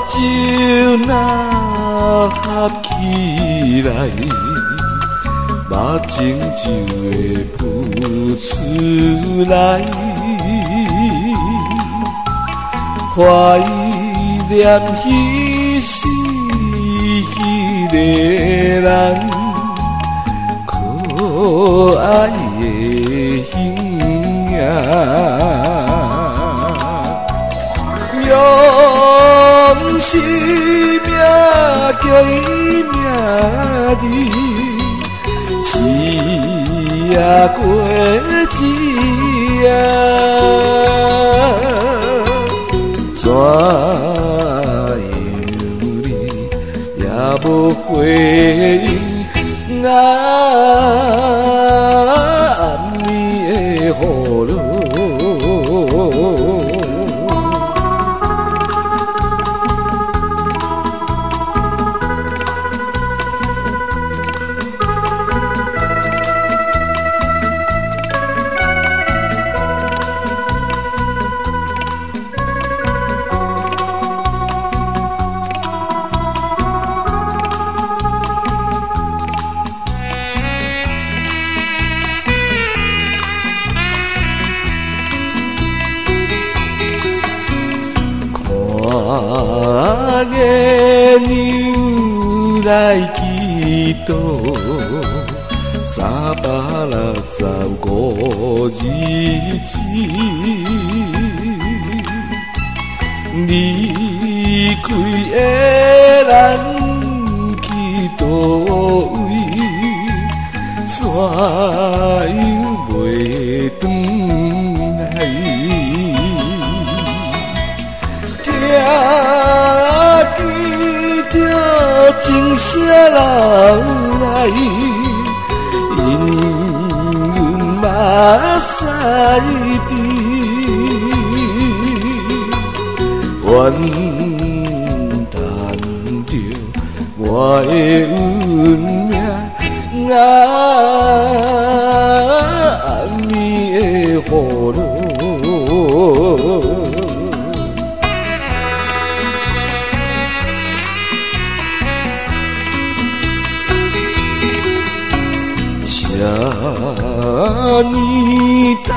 睭若合起來，目睭就會浮出來。懷念彼時彼个人，可愛的形影。明是命叫伊名字，是也过节啊，怎样你也無回應啊，暗暝的雨落。看月娘來祈禱，365日，離開的人去佗位，怎樣袂轉來？聽見著鐘聲流來，隐隐目屎滴，怨叹著我的運命啊，暗暝的雨落。這呢重，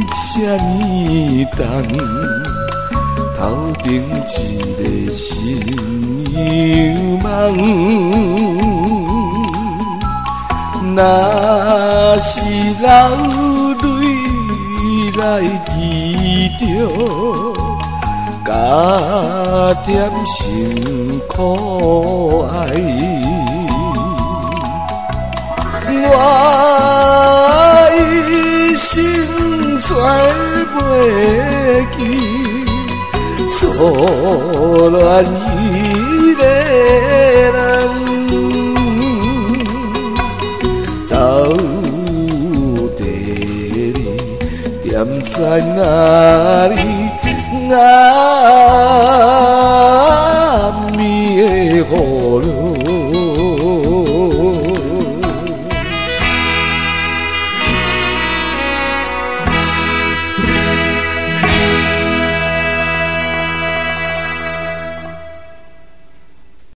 這呢重，頭頂一个新娘夢。若是流淚來記著，加添心苦哀。我一生跩袂記，初戀彼个人，到底你踮在哪裡啊？